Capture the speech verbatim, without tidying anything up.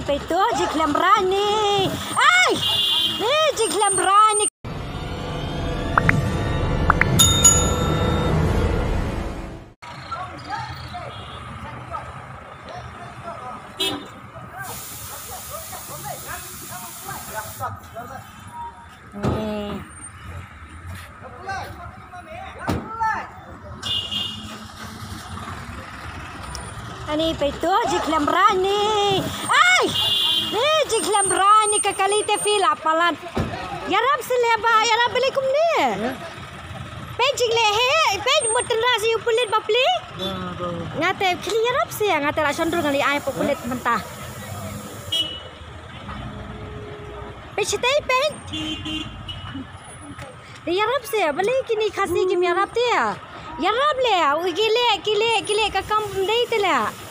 Peit to, jingkhlem rain ni. Ai! Ni jingkhlem rain ni. Ani peit to, jingkhlem rain ni. Ai! Ni jingkhlem rain ni ka kali te phi la palat. Ïarap seh leh ba, ïarap balei kumne. Peit jingleh hi, peit mut tynrah seh u pulit bapli. Nga te khlieh ïarap seh, nga te la shon dur ngan leit ai pok pulit mynta. Peit shatei peit. Te ïarap seh, balei kine Khasi kim ïarap te. Ïarap leh, u ki leh, ki leh, ki leh ka kam ym dei te leh.